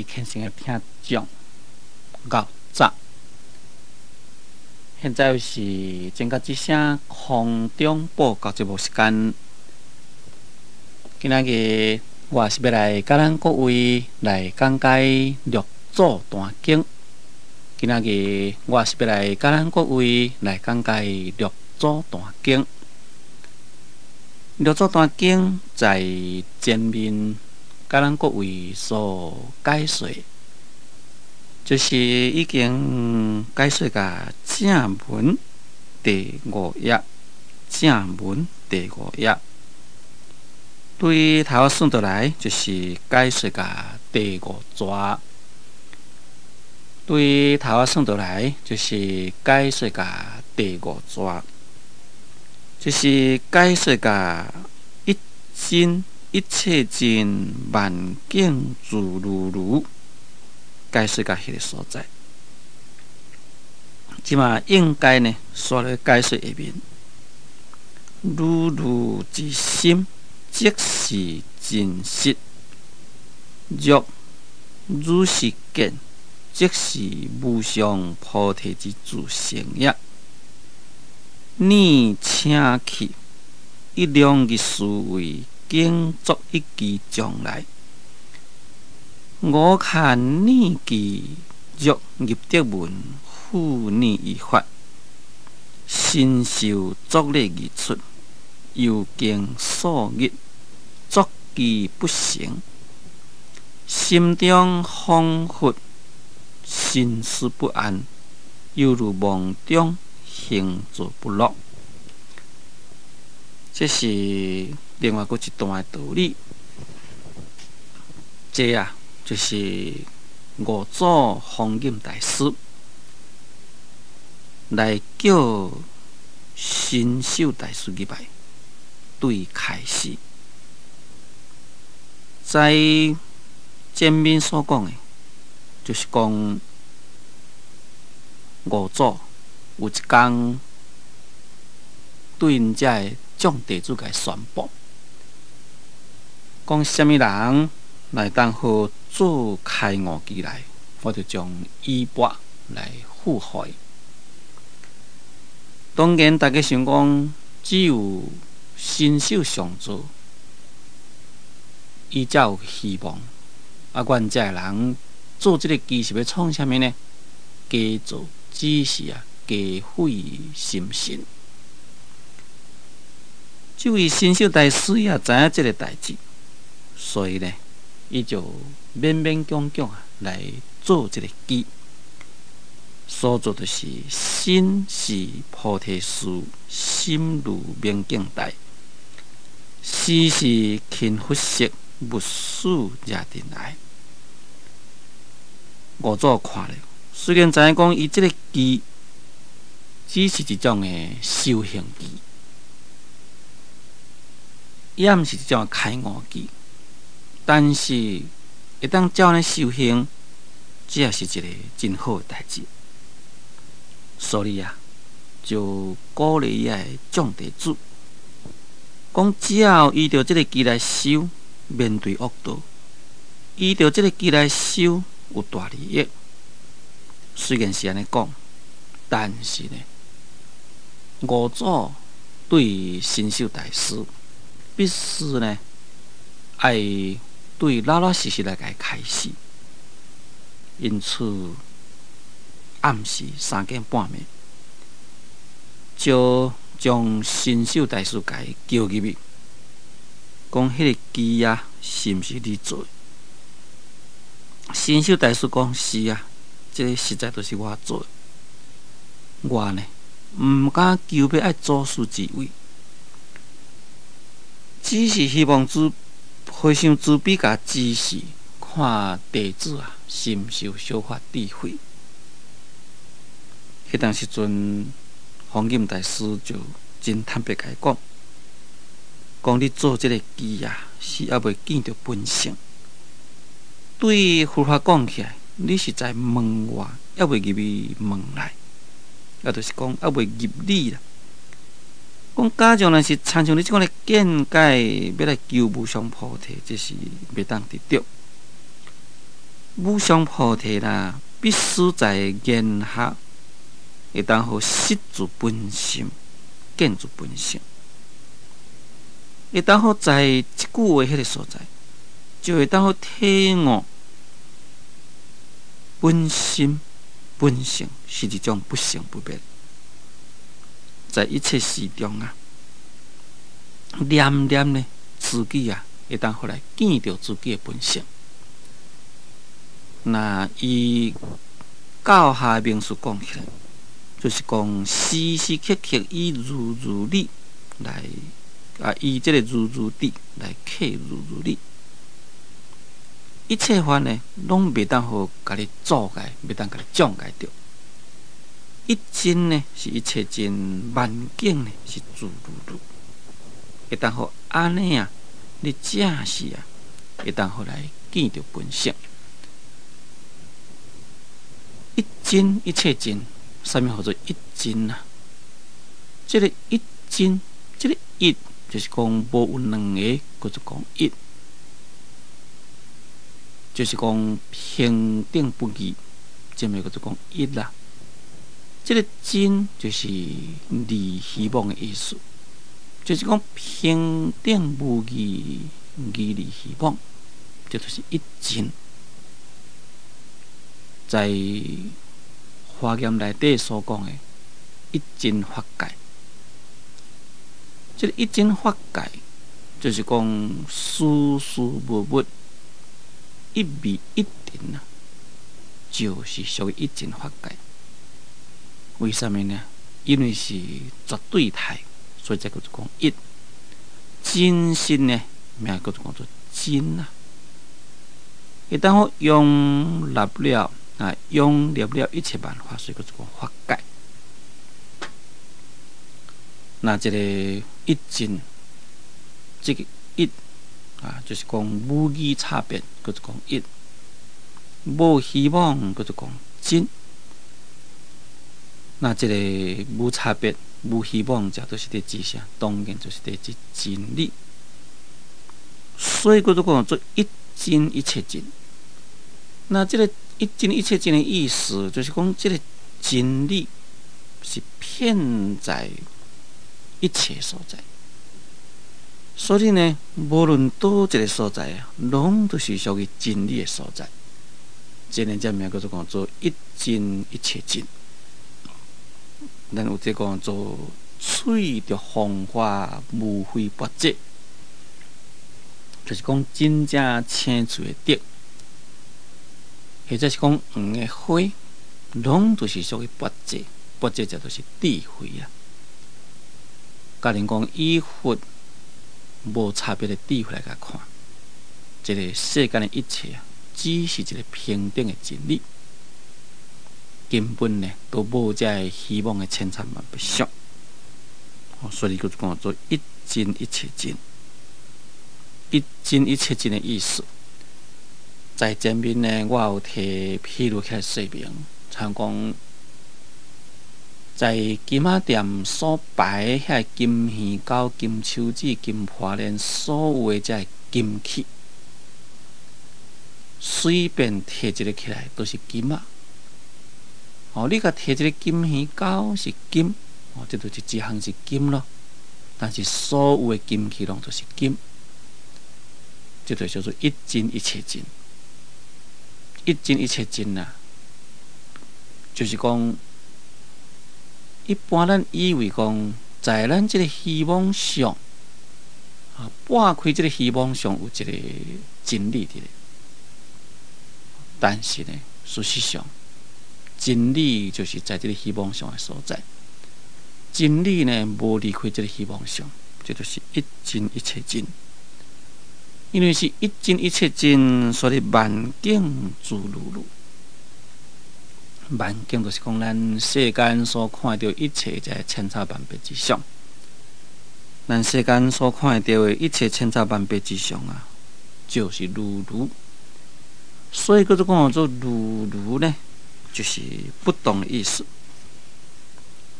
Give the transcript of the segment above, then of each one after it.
虔誠的聽眾，𠢕早。現在是正覺之聲空中報告節目時間。今仔日我是欲來佮咱各位來講解六祖壇經。今仔日我是欲來佮咱各位來講解六祖壇經。六祖壇經在前面佮咱各位所解說，就是已經解說甲正文第五頁，正文第五頁，對頭仔算倒來就是解說甲第五逝，對頭仔算倒來就是解說甲第五逝，就是解說甲一真一切盡萬境自如如，解說甲彼个所在。這馬應該呢，煞來解說下面，如如之心，即是真實；若如是見，即是無上菩提之自性也。你請去，一兩日思維，經作一記將來。我看你記若入得門，復念一法，身受作禮而出，猶經數日，作記不成，心中恍惚，神思不安，猶如夢中行坐不樂。這是另外閣一段的道理。這啊，就是五祖弘忍大師來叫神秀大師入來對開示，在前面所講的，就是講五祖有一工對𪜶遮的眾弟子共宣布，講啥物人來當好做開悟機來，我就將衣缽來付予伊。當然，大家想講，只有神秀上座，伊才有希望。啊，阮遮的人做這个機是欲創啥物呢？加做只是啊，加費心神。這位神秀大師也知影這个代誌，所以呢，伊就勉勉強強啊來做這个機。所做就是身是菩提樹，心如明鏡台，時時勤拂拭，勿使惹塵埃。五祖看了，雖然知影講伊這个機只是一種的修行機，也毋是一種開悟機，但是會當照按呢修行，這也是一个真好的代誌。所以啊，就鼓勵伊的眾弟子，講只要依著這个機來修，面對惡道，依著這个機來修，有大利益。雖然是按呢講，但是呢，五祖對神秀大師必須呢，愛對老老實實來共伊開示。因此，暗時三更半暝，就將神秀大師共伊叫入去，講彼个機啊，是毋是你做的？神秀大師講是啊，這个實在都是我做的。我呢，毋敢求欲愛祖師之位，只是希望慈和尚慈悲共指示，看弟子啊，是毋是有小可智慧。彼當時陣，弘忍大師就真坦白共伊講，講你做這个機啊，是猶未見著本性。對佛法講起來，你是在門外，猶未入去門內，也就是講猶未入理啦。講假如若是親像你這款的見解，欲來求無上菩提，這是袂當得著。無上菩提啦，必須在言下會當予識自本心，見自本性，會當予在這句話彼个所在，就會當予體悟本心本性是一種不生不滅，在一切時中啊，念念呢，自己啊，會當予來見著自己的本性。那以教下名詞講起來，就是講時時刻刻以如如理來啊，以這个如如諦來契如如理，一切法呢，攏袂當予共你阻礙，袂當共你障礙著。一真呢是一切真，萬境呢是自如如。會當予按呢啊，你正是啊，會當予來見著本性。一真一切真，啥物號做一真啊？這个一真，這个一就是講無有兩个，叫做講一，就是講平等不二，這物叫做講一啦。這个真就是離虛妄的意思，就是講平等無二，二離虛妄，這就是一真。在華嚴內底所講的一真法界，這个一真法界就是講事事物物一味一塵啊，就是屬於一真法界。為啥物呢？因為是絕對態，所以才叫做講一。真實呢，名叫做講做真啊。會當予容納了啊，容納了一切萬法，所以叫做講法界。那這个一真，這个一啊，就是講無二差別，叫做講一；無虛妄，叫做講真。那這个無差別、無虛妄，這都是佇指啥？當然就是佇指真理。所以叫做講做一真一切真。那這个一真一切真的意思，就是講這个真理是遍在一切所在。所以呢，無論佗一个所在啊，攏都是屬於真理的所在。這个才名叫做講做一真一切真。咱有這個做喙著風華無非鉢者，就是講真正青翠的竹，或者是講黃的花，攏都是屬於鉢者，鉢者這就是智慧啊。假如講以佛無差別的智慧來共看，這个世間的一切啊，只是一个平等的真理，根本呢都無這个虛妄的千差萬別相。所以叫做講做一真一切真，一真一切真的意思。在前面呢，我有提譬如起來說明，像講在金仔店所擺遐金耳膠、金手指、金破鏈，所有的這个金器，隨便提一个起來都是金仔。你共提一个金耳膠是金，這就是一項是金咯。但是所有的金器攏都是金，這就叫做一真一切真。一真一切真啊，就是講，一般咱以為講，在咱這个虛妄相啊，撥開這个虛妄相有一個真理佇咧，但是呢，事實上，真理就是在這个虛妄相的所在。真理呢，無離開這个虛妄相，這就是一真一切真。因為是一真一切真，所以萬境自如如。萬境就是講咱世間所看著一切這千差萬別之相。咱世間所看著的一切千差萬別之相啊，就是如如。所以叫做講做如如呢，就是不動的意思。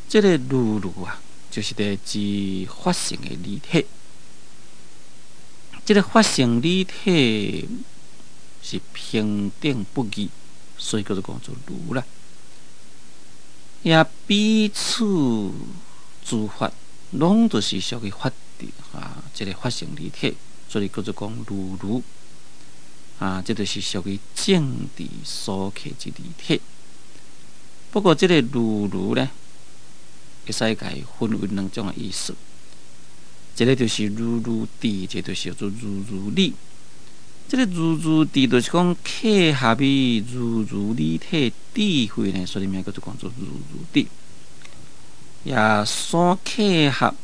這个如如啊，就是佇指法性的理體。這个法性理體是平等不二，所以叫做講做如啦。也彼此諸法，攏都是屬於法的啊，這个法性理體，所以叫做講如如啊，這就是屬於正智所契之理體。不過，這个如如呢，會使共分為兩種的意思，一个就是如如智，一个就是叫做如如理。這个如如智就是講契合於如如理體智慧呢，所以名叫做講做如如智。也所契合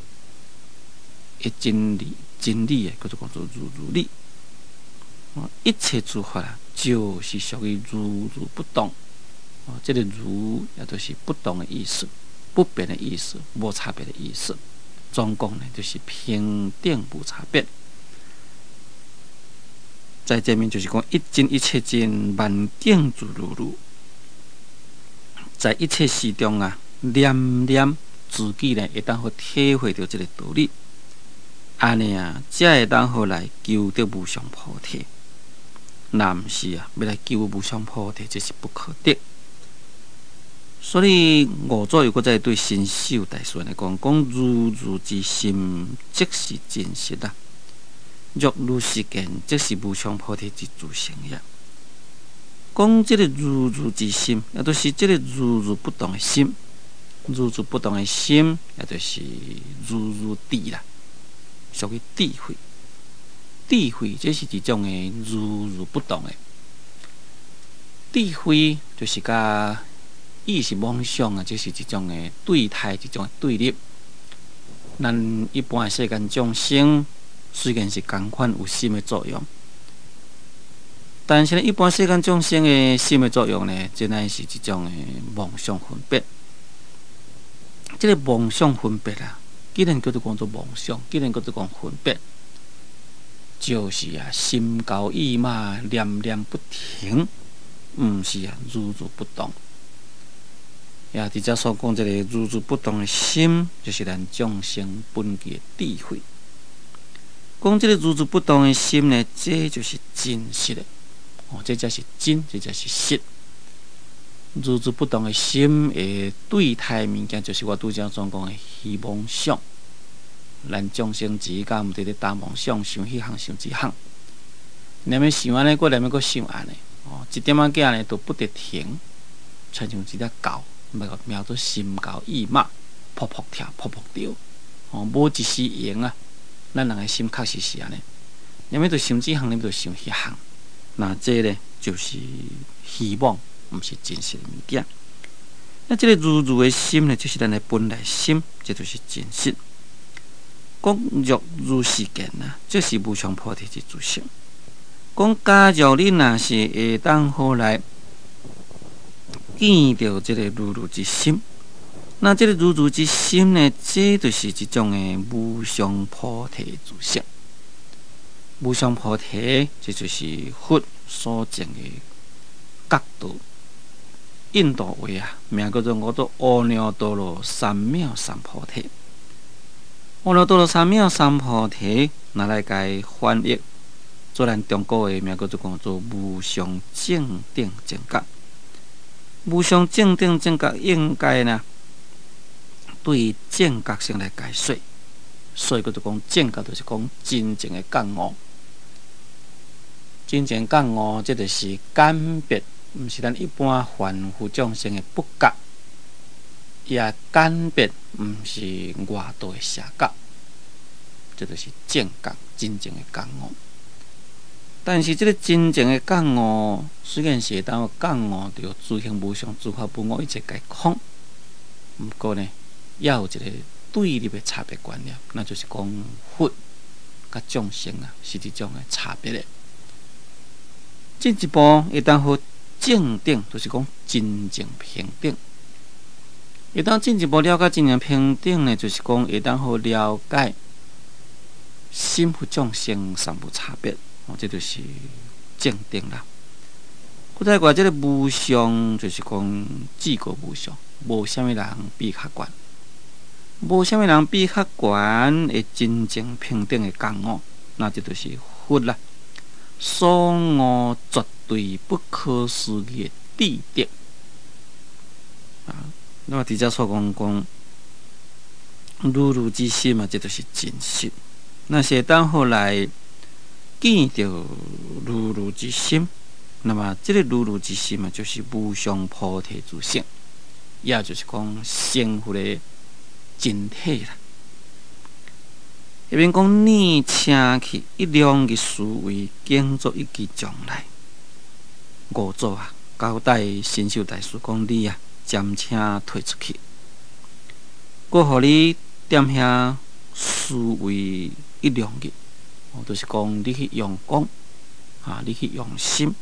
的真理，真理的叫做講做如如理。一切諸法啊，就是屬於如如不動。哦，這个如也就是不動的意思，不變的意思，無差別的意思。總共呢，就是平等無差別。在這面就是講一真一切真，萬境自如如。在一切時中啊，念念自己呢，會當好體會著這个道理，按呢啊，才會當好來求得無上菩提。若毋是啊，欲來求無上菩提，這是不可得。所以五祖又閣再對神秀大師來講，講如如之心，即是真實啊。若如是見，即是無上菩提之自性也。講這个如如之心，也就是這个如如不動的心，如如不動的心，也就是如如智啦，屬於智慧。智慧這是一種的如如不動的智慧，就是佮意識妄想啊，這是一種的對待，一種的對立。咱一般的世間眾生，雖然是仝款有心的作用，但是呢，一般世間眾生的心的作用呢，真乃是一種的妄想分別。這个妄想分別啊，既然叫做講做妄想，既然叫做講分別，就是啊，心高意馬，念念不停，毋是啊，如如不動。也佇遮所講，這个如如不動的心，就是咱眾生本具的智慧。講這个如如不動的心呢，這就是真實的哦，這才是真，這才是實。如如不動的心的對待物件，就是我拄才所講的虛妄想。咱眾生只敢毋佇咧打妄想，想彼項想這項，念欲想按呢，閣念欲閣想按呢，哦，一點仔囝呢都不得停，親像一隻狗，名做心高意馬，噗噗跳，噗噗跳，哦，無一時閒啊。咱人的心確實是按呢，念欲就想這項，念欲就想彼項，那這呢就是虛妄，毋是真實的物件。那這个如如的心呢，就是咱的本來心，這就是真實。講若如是見啊，這是無上菩提之自性。講假如你若是會當好來見著這个如如之心，那這个如如之心呢，這就是一種的無上菩提自性。無上菩提，這就是佛所證的覺道。印度話啊，名叫做我做阿耨多羅三藐三菩提。阿耨多羅三藐三菩提，拿來共翻譯做咱中國的名叫做講做無上正等正覺。無上正等正覺應該呢，對正覺性來解說，所以叫做講正覺，就是講真正的覺悟。真正覺悟，這就是鑑別，毋是咱一般凡夫眾生的不覺，也鑑別毋是外道的邪覺，這就是正覺，真正的覺悟。但是這个真正的覺悟，雖然是會當覺悟著諸行無常、諸法無我，一切皆空，毋過呢，也有一个對立的差別觀念，那就是講佛佮眾生啊，是一種的差別的。進一步會當予正等，就是講真正平等。會當進一步了解真正平等呢，就是講會當予了解心佛眾生三無差別，哦，這就是正等啦。閣再過來，這个無上就是講至高無上，無啥物人比較懸，無啥物人比較懸的真正平等的覺悟，那這就是佛啦。所悟絕對不可思議的智德啊！那麼佇遮所講講，如如之心啊，這就是真實。若是會當好來見著如如之心，那麼這个如如之心啊，就是無上菩提之性，也就是講成佛的真體啦。彼邊講你請去一兩日思維，經作一支將來。五祖啊，交代神秀大師講你啊，暫請退出去，閣予你踮遐思維一兩日，哦，就是講你去用功，啊，你去用心，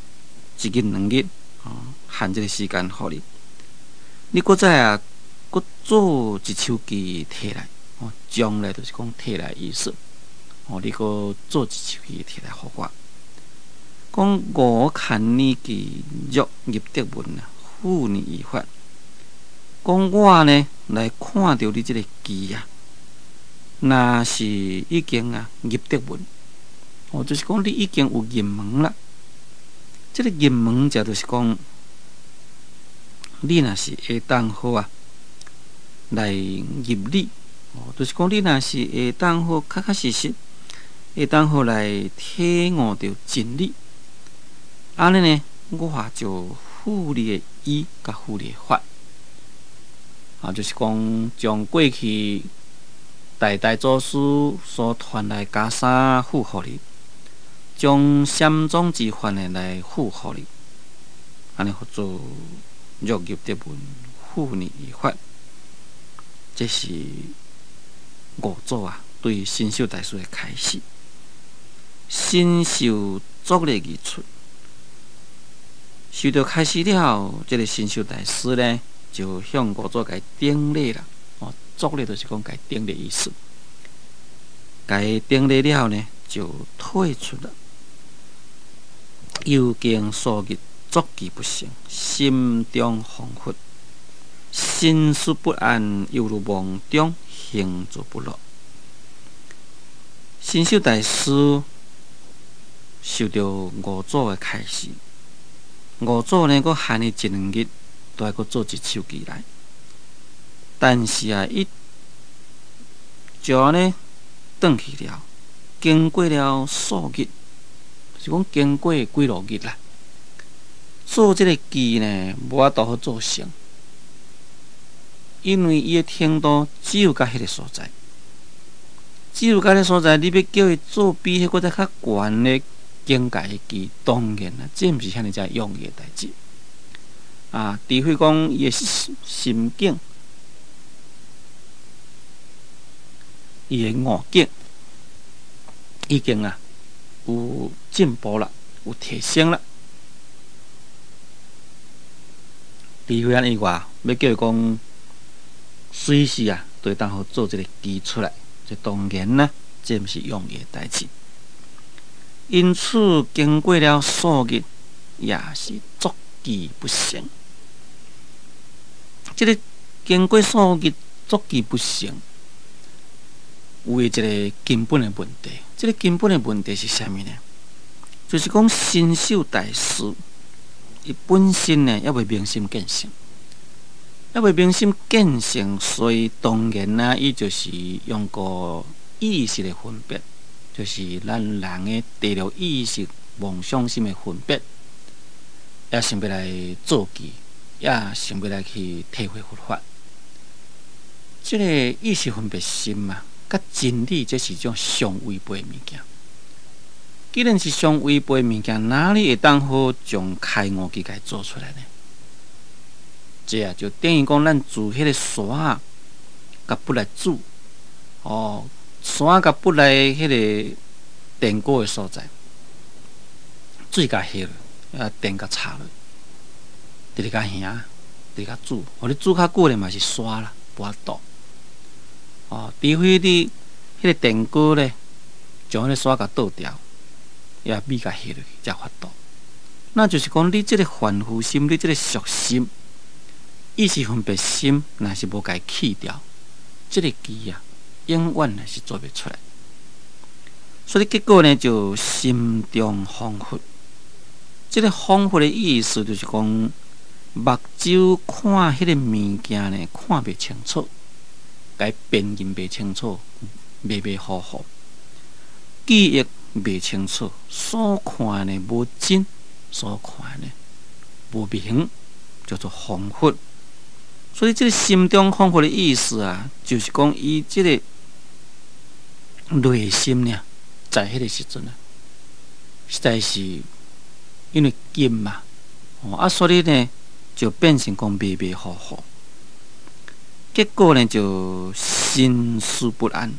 一日兩日，哦，限這个時間予你，你閣再啊，閣做一手機提來。哦，將來就是講提來意思。哦，你閣做一手機提來予我。講我看你記若入得門啊，付你一法。講我呢來看著你這个機啊，若是已經啊入得門，哦，就是講你已經有入門啦。這个入門者就是講，你若是會當好啊，來入理。哦，就是講你若是會當好，確確實實會當好來體悟著真理，按呢呢，我就付你的衣，佮付你的法。啊，就是講將過去代代祖師所傳來袈裟付予你，將禪宗之法呢來付予你，按呢號做若入得門，付你一法，這是五祖啊，對神秀大師的開示，神秀作禮而出，受著開示了後，這个神秀大師呢，就向五祖共頂禮啦。哦，作禮就是講共頂禮意思。共頂禮了後呢，就退出了。又經數日，作記不成，心中恍惚，心思不安，猶如夢中行坐不樂。神秀大師受著五祖的開示，五祖呢，閣限伊一兩日，都愛閣做一手機來。但是啊，伊就按呢轉去了，經過了數日，是講經過幾落日啦，做這个機呢，無法度好做成。因為伊的程度只有到彼个所在，只有到彼个所在，你欲叫伊做比彼閣再較懸的境界的機，當然啦，這毋是遐爾遮容易的代誌。啊，除非講伊的心境、伊的悟境已經啊有進步啦，有提升啦。除非按呢以外，欲叫伊講隨時啊，都會當好做這个機出來，這當然啦，這毋是容易的代誌。因此，經過了數日，也是作記不成。這个經過數日作記不成，有一个根本的問題。這个根本的問題是啥物呢？就是講神秀大師，伊本身呢，猶未明心見性。猶未明心見性，所以當然啦，伊就是用個意識的分別，就是咱人的第六意識妄想心的分別，也想欲來做記，也想欲來去體會佛法。這个意識分別心啊，佮真理這是種相違背的物件。既然是相違背的物件，哪裡會當好將開悟機共做出來呢？這啊，就等於講咱煮彼个沙仔，共捌來煮，哦，沙共捌來彼个電鍋的所在，水共下落，啊，電共插落，直直共行，直直共煮，予你煮較久咧嘛是沙啦，無法度。哦，除非你彼个電鍋咧，將彼个沙共倒掉，也米共下落去，才有法度。那就是講，你這个凡夫心，你這个俗心，意識分別心，若是無共去掉，這个機啊，永遠也是做袂出來。所以結果呢，就心中恍惚。這個恍惚的意思就是講，目睭看彼個物件呢，看袂清楚，共辨認袂清楚，迷迷糊糊，記憶袂清楚，所看的無真，所看的無明，叫做恍惚。所以這個心中恍惚的意思啊，就是講伊這個內心呢，在彼個時陣啊，實在是因為急嘛，哦啊，所以呢就變成講迷迷糊糊，結果呢就心思不安。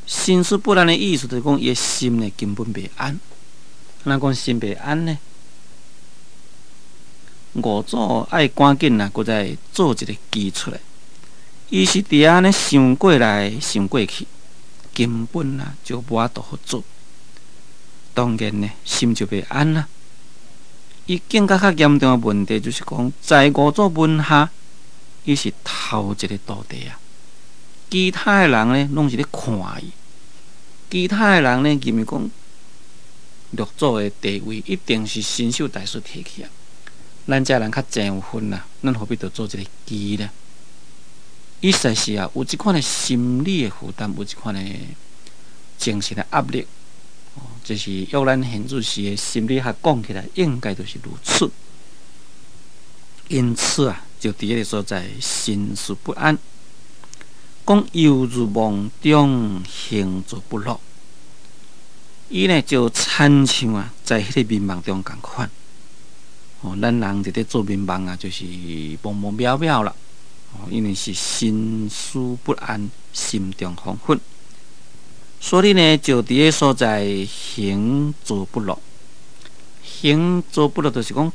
心思不安的意思就是講，伊的心呢根本袂安。按怎講心袂安呢？五祖愛趕緊啊，閣再做一個機出來。伊是佇按呢想過來想過去，根本啊就無法度好做。當然呢，心就袂安啦。伊更加較嚴重的問題就是講，在五祖門下，伊是頭一個徒弟啊。其他的人呢，攏是咧看伊。其他的人呢，認為講六祖的地位一定是神秀大師提起啊。咱這人較濟有份啦，咱何必著做這個機呢？伊實在是啊，有這款的心理的負擔，有這款的精神的壓力。哦，這是用咱現主時的心理學講起來，應該就是如此。因此啊，就佇彼個所在，心思不安，講猶如夢中行坐不樂。伊呢就親像啊，在彼個眠夢中仝款。哦，咱人佇咧做眠夢啊，就是夢夢緲緲啦。哦，因為是心思不安，心中恍惚，所以呢，就佇个所在行坐不樂。行坐不樂，就是講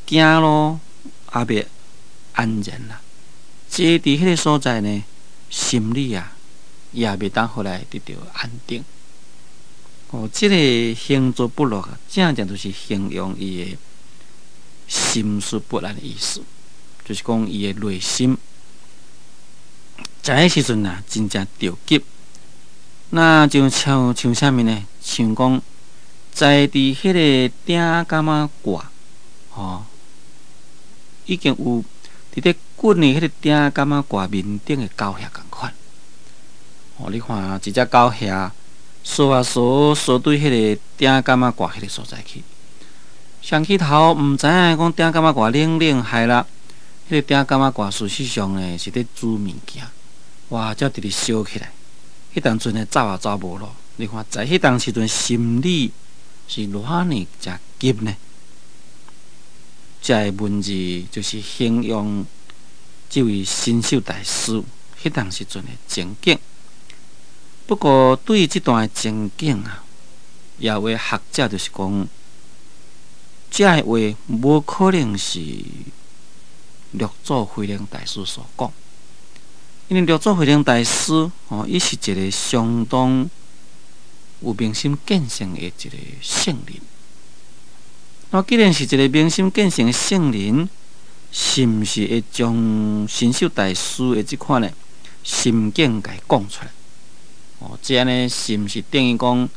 行路也袂安然啦。坐佇彼個所在呢，心理啊也袂當予來得著安定。哦，這個行坐不樂啊，正正就是形容伊的心思不安的意思，就是講伊的內心在彼時陣啊，真正著急。那就像像啥物呢？像講在佇彼個鼎柑仔蓋，吼，已經有佇咧滾佇彼個鼎柑仔蓋面頂的狗額仝款。哦，你看一隻狗額，趖啊趖，趖對彼個鼎柑仔蓋彼個所在去。上起頭毋知影講鼎柑仔蓋冷冷害啦，彼個鼎柑仔蓋事實上呢是咧煮物件，哇！才直直燒起來。彼當陣呢走也走無咯。你看在彼當時陣心理是偌爾誠急呢？這个文字就是形容這位神秀大師彼當時陣的情景。不過對於這段的情景啊，也有的學者就是講，這个話無可能是六祖慧能大師所講，因為六祖慧能大師哦，伊是一個相當有明心見性的一個聖人。那既然是一個明心見性的聖人，是毋是會將神秀大師的這款的心境共伊講出來？哦，這按呢是毋是等於講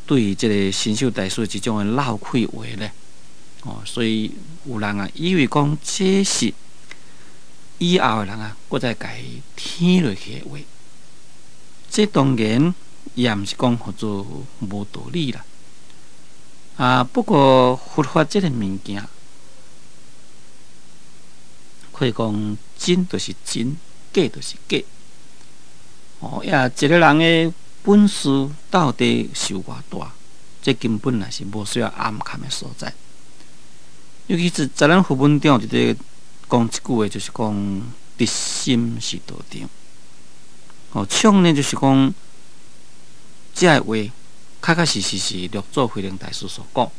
對這個神秀大師這種的漏氣話呢？哦，所以有人啊以為講這是以後的人啊，閣再共伊添落去的話，這當然也毋是講號做無道理啦。啊，不過佛法這個物件，可以講真就是真，假就是假。哦，也一個人的本事到底是有偌大，這根本也是無需要暗崁的所在。尤其是在咱佛門中，佇咧講一句話，就是講直心是道場。哦，創呢就是講，這個話確確實實是六祖慧能大師所講。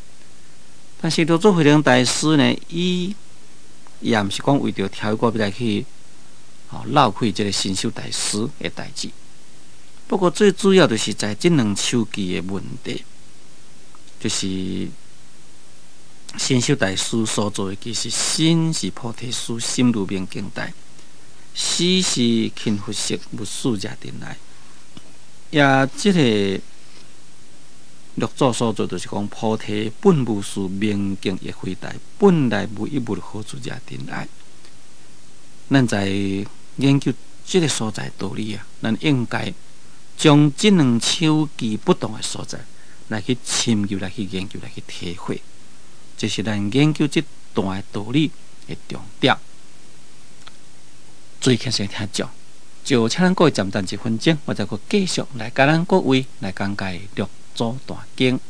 但是六祖慧能大師呢，伊也毋是講為著挑一個來去哦鬧開這個神秀大師的代誌。不過最主要就是在這兩手機的問題，就是神秀大師所做的，其實身是菩提樹，心如明鏡台；死是勤佛色，勿使惹塵埃。也這個六祖所做就是講菩提本無樹，明鏡亦非台，本來無一物，何處惹塵埃。咱在研究這个所在道理啊，咱應該將這兩手機不同的所在來去深入、來去研究、來去體會，這是咱研究這段的道理的重點。注意聽先聽講，就請咱各位暫等一分鐘，我再閣繼續來佮咱各位來講解六祖壇經。